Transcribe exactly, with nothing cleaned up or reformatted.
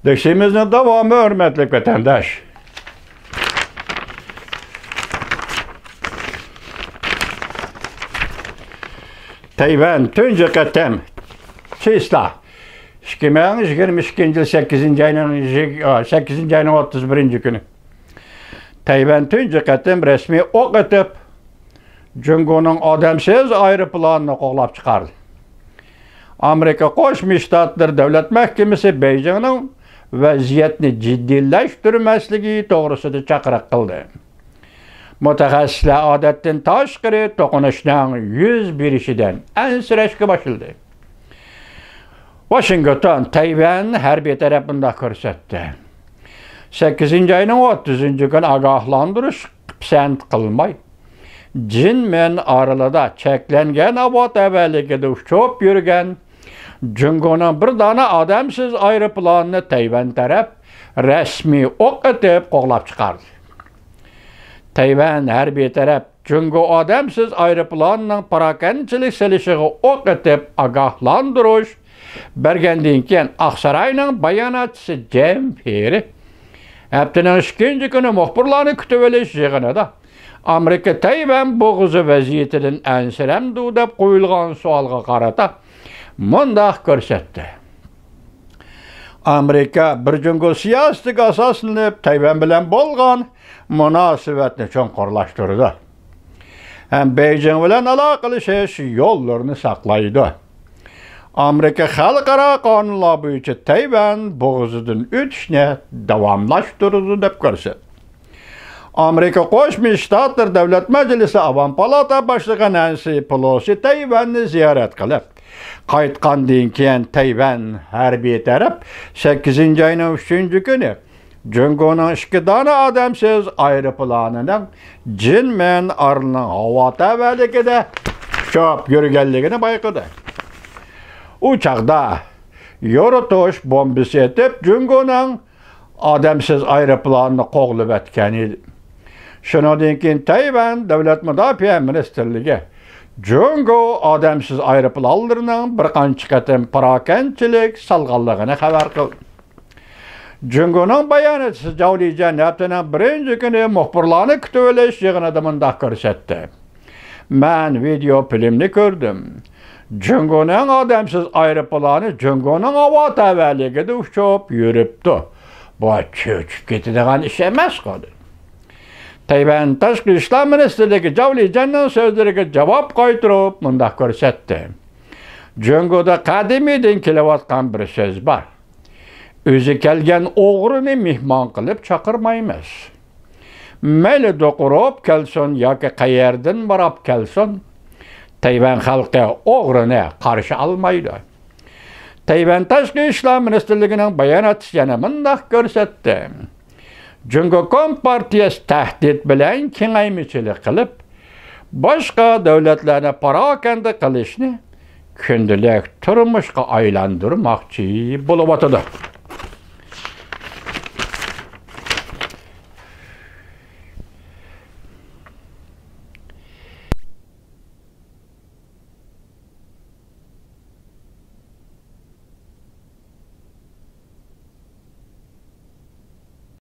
دەرسىمىزنىڭ داۋامى، ھۆرمەتلىك ۋەتەنداش. تەيۋەن تۇنجى قېتىم، چىسلا، ئىككى مىڭ يىگىرمە ئىككىنچى يىل سەككىزىنچى ئاينىڭ يىگ-، ئا، سەككىزىنچى ئاينىڭ ئوتتۇز بىرىنچى كۈنى. تەيۋەن تۇنجى قېتىم رەسمىي ئوق ئېتىپ، جۇڭگونىڭ ئادەمسىز ئايروپىلانىنى قوغلاپ چىقاردى. ئامېرىكا قوشما شتاتلىرى دۆلەت مەھكىمىسى بېيجىڭنىڭ ۋەزىيەتنى جىددىيلەشتۈرمەسلىكى توغرىسىدا چاقىرىق قىلدى. مۇتەخەسسىسلەر ئادەتتىن تاشقىرى توقۇنۇشنىڭ يۈز بېرىشىدىن ئەنسىرەشكە باشلىدى. ۋاشىنگتون، تەيۋەن ھەربىي تەرەپ مۇنداق كۆرسەتتى: سەككىزىنچى ئاينىڭ ئوتتۇزىنچى كۈنى ئاگاھلاندۇرۇش پىسەنت قىلماي، جىنمېن ئارىلىدا چەكلەنگەن ھاۋا تەۋەلىكىدە ئۇچۇپ يۈرگەن جۇڭگونىڭ بىر دانە ئادەمسىز ئايروپىلانىنى تەيۋەن تەرەپ رەسمىي ئوق ئېتىپ قوغلاپ چىقاردى. تەيۋەن ھەربىي تەرەپ جۇڭگو ئادەمسىز ئايروپىلانىنىڭ پاراكەندىچىلىك سېلىشىغا ئوق ئېتىپ ئاگاھلاندۇرۇش بەرگەندىن كېيىن، ئاقساراينىڭ باياناتچىسى جېن فېررى ھەپتىنىڭ ئىككىنچى كۈنى مۇخبىرلارنى كۈتۈۋېلىش يىغىنىدا، ئامېرىكا تەيۋەن بوغۇزى ۋەزىيىتىدىن ئەنسىرەمدۇ دەپ قويۇلغان سوئالغا قارىتا مۇنداق كۆرسەتتى: ئامېرىكا بىر جۇڭگو سىياسىتىگە ئاساسلىنىپ، تەيۋەن بىلەن بولغان مۇناسىۋەتنى چوڭقۇرلاشتۇرىدۇ ھەم بېيجىڭ بىلەن ئالاقىلىشىش يوللىرىنى ساقلايدۇ. ئامېرىكا خەلقئارا قانۇنلار بويىچە تەيۋەن بوغۇزىدىن ئۆتۈشنى داۋاملاشتۇرىدۇ، دەپ كۆرسەتتى. ئامېرىكا قوشما شتاتلىرى دۆلەت مەجلىسى ئاۋام پالاتا باشلىقى نەنسى پېلوسى تەيۋەننى زىيارەت قىلىپ قايتقاندىن كېيىن، تەيۋەن ھەربىي تەرەپ سەككىزىنچى ئاينىڭ ئۈچىنچى كۈنى جۇڭگونىڭ ئىككى دانە ئادەمسىز ئايروپىلانىنىڭ جىنمېن ئارىلىنىڭ ھاۋا تەۋەلىكىدە ئۇچۇپ يۈرگەنلىكىنى بايقىدى. ئۇ چاغدا يورۇتۇش بومبىسى ئېتىپ، جۇڭگونىڭ ئادەمسىز ئايروپىلانىنى قوغلىۋەتكەن ئىدى. شۇنىڭدىن كېيىن تەيۋەن دۆلەت مۇداپىئە مىنىستىرلىكى جۇڭگو ئادەمسىز ئايروپىلانلىرىنىڭ بىر قانچە قېتىم پاراكەندىچىلىك سالغانلىقىنى خەۋەر قىلدى. جۇڭگونىڭ باياناتچىسى جاۋ لىجيەن ھەپتىنىڭ بىرىنچى كۈنى مۇخبىرلارنى كۈتۈۋېلىش يىغىنىدا مۇنداق كۆرسەتتى: مەن ۋىدېئو فىلىمنى كۆردۈم. جۇڭگونىڭ ئادەمسىز ئايروپىلانى جۇڭگونىڭ ھاۋا تەۋەلىكىدە ئۇچۇپ يۈرۈپتۇ. بۇ چۆچۈپ كېتىدىغان ئىش ئەمەسقۇ. تەيۋەن تاشقى ئىشلار مىنىستىرلىكى جاۋ لىجيەننىڭ سۆزلىرىگە جاۋاب قايتۇرۇپ مۇنداق كۆرسەتتى: جۇڭگودا قەدىمىيدىن كېلىۋاتقان بىر سۆز بار. ئۆزى كەلگەن ئوغرىنى مېھمان قىلىپ چاقىرمايمىز. مەيلى دوقۇرۇپ كەلسۇن ياكى قەيەردىن ماراپ كەلسۇن، تەيۋەن خەلقى ئوغرىنى قارشى ئالمايدۇ. تەيۋەن تاشقى ئىشلار مىنىستىرلىكىنىڭ باياناتچىسى يەنە مۇنداق كۆرسەتتى: جۇڭگو كومپارتىيەسى تەھدىت بىلەن كېڭەيمىچىلىك قىلىپ، باشقا دۆلەتلەرنى پاراكەندە قىلىشنى كۈندىلىك تۇرمۇشقا ئايلاندۇرماقچى بولۇۋاتىدۇ.